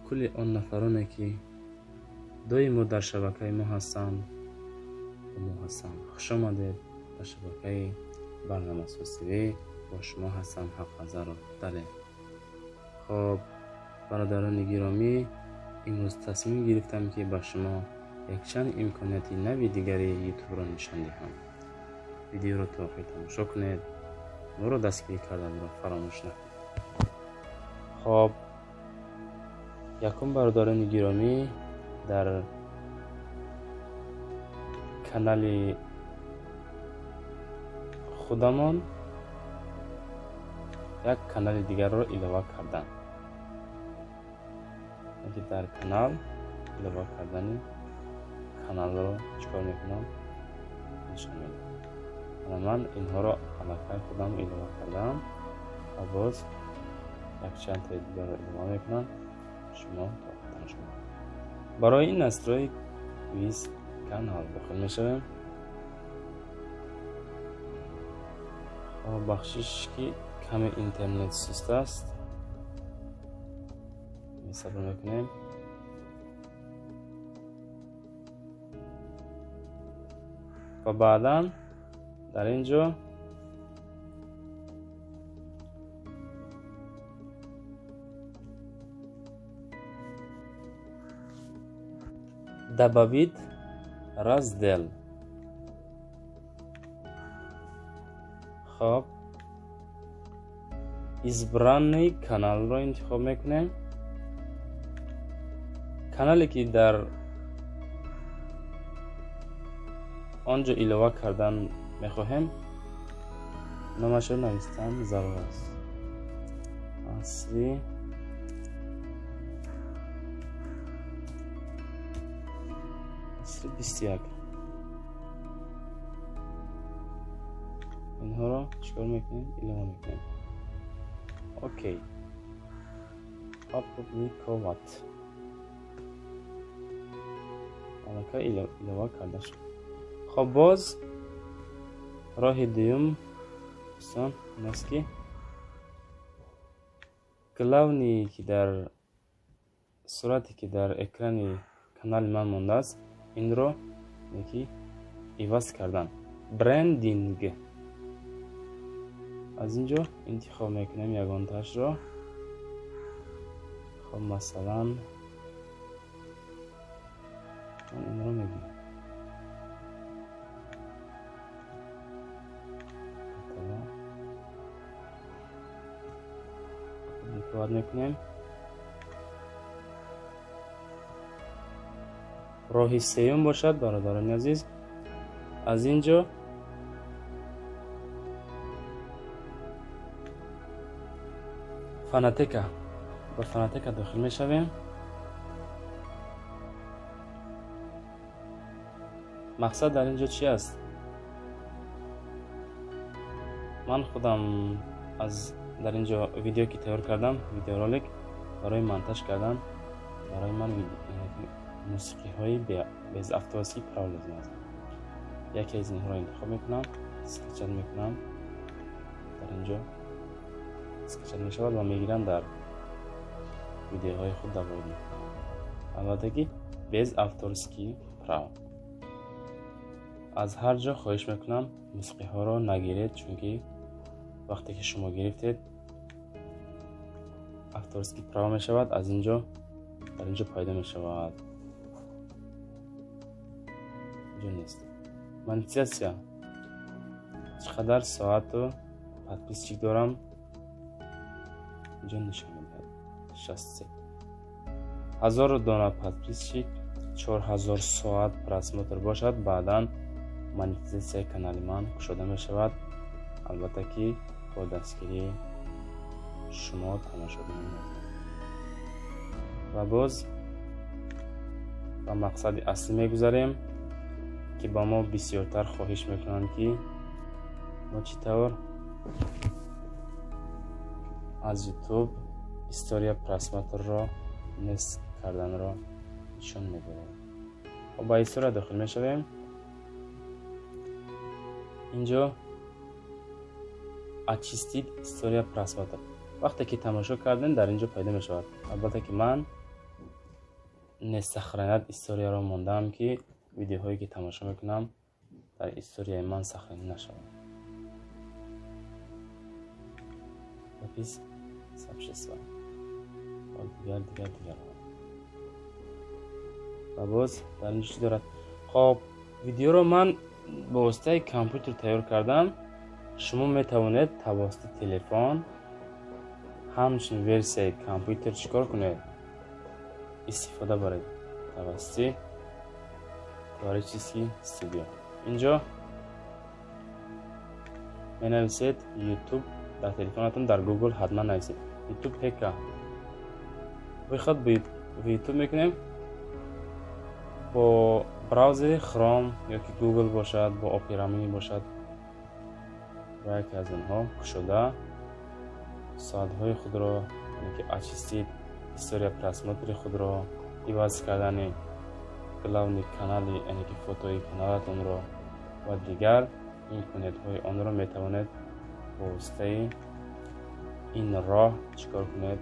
Кулли он нафароне, ки доимо дар шабакаи мо ҳастанд, бо мо ҳастанд. Хуш омадед ба шабакаи Барномасоз ТВ. Бо шумо ҳастам Ҳақназаров Далер. Хоб, бародарони гиромӣ, имрӯз тасмим гирифтам, ки ба шумо якчанд имконияти нави дигари Ютубро нишон диҳам. Видеоро то охир тамошо кунед, моро дастгирӣ карданро фаромӯш накунед. Хоб, якум, бародарони гиромӣ, дар канали худамон як канали дигарро илова кардан, ки дар канал илова кардани каналро чӣ кор мекунам, нишон медиҳам. Ана, ман инҳоро аллакай худам илова кардам ва боз якчандтаи дигарро илова мекунам. Шумо то охир тамошо кунед. Барои ин настройки весь канал дохил мешавем. Бахшиш, ки каме интернет суст аст, сабр мекунем. Ва баъдан дар ин ҷо добавить раздел. Хоб, избранный каналро интихоб мекунем. Канале, ки дар он ҷо илова кардан мехоҳем, номашро навистан зарур аст. Асри 21. Инҳоро чикор мекунем? Илова мекунем. Окей, опубликовать. Аллакай илова карда шуд. Хоб, боз роҳи дуюм, дӯстон, ин аст, ки главный, ки дар сурате, ки дар экрани канали ман мондааст, инро ки иваз кардан, брендинг. Аз ин ҷо интихоб мекунем ягонтаашро. Хоб, масалан, ман инро мегирам. Публиковать мекунем. Роҳи сеюм бошад, бародарони азиз, аз ин ҷо фонотека, ба фонотека дохил мешавем. Мақсад дар ин ҷо чи аст? Ман худам аз дар ин ҷо видео, ки тайёр кардам, видеоролик барои монтаж кардан, барои ман мусиқиҳои без авторский прав лозим аст. Яке аз инҳоро интихоб мекунам, скачать мекунам. Дар ин ҷо скачать мешавад ва мегирам, дар видеоҳои худ добавить мекунам, албатта ки без авторский прав. Аз ҳар ҷо хоҳиш мекунам, мусиқиҳоро нагиред, чунки вақте ки шумо гирифтед, авторский права мешавад. Аз ин ҷо, дар ин ҷо пайдо мешавад, инҷо нест. Монетизатсия: чӣ қадар соату подписчик дорам, инҷо нишон медиҳад. 63 ҳазор дона подписчик, 4000 соат просмотр бошад, баъдан монетизатсияи канали ман кушода мешавад, албатта ки бо дастгирии шумо, тамошобинони азиз. Ва боз ба мақсади аслӣ мегузарем, ки ба мо бисёртар хоҳиш мекунанд, ки мо чӣ тавр аз Ютуб история просмотрро нест карданро нишон медиҳем. Ба история дохил мешавем. Инҷо очистить история просмотр. Вақте ки тамошо кардем, дар ин ҷо пайдо мешавад. Албатта ки ман Не сохранять история ро мондаам, ки видеоҳое, ки тамошо мекунам, дар историяи ман сохранӣ нашавад. Запись сообщества ва дигар, дигар, дигар. Ва боз дар инҷо чӣ дорад? Хоб, видеоро ман бо воситаи компютер тайёр кардам. Шумо метавонед тавассути телефон ҳамчун версияи компютер чӣ кор кунед? Истифода баред тавассути Творческий студия. Инҷо менависед YouTube дар телефонатон, дар Google ҳатман нависед YouTube ПК. Выход в YouTube мекунем бо браузери Chrome ёки Google бошад, бо Opera Mini бошад ва яке аз онҳо кушода, соатҳои худро, яъне ки очистить история просмотр и худро, иваз кардани главный канали, яъне ки фотои каналатонро ва дигар имкониятҳои онро метавонед бо воситаи ин роҳ чӣ кор кунед?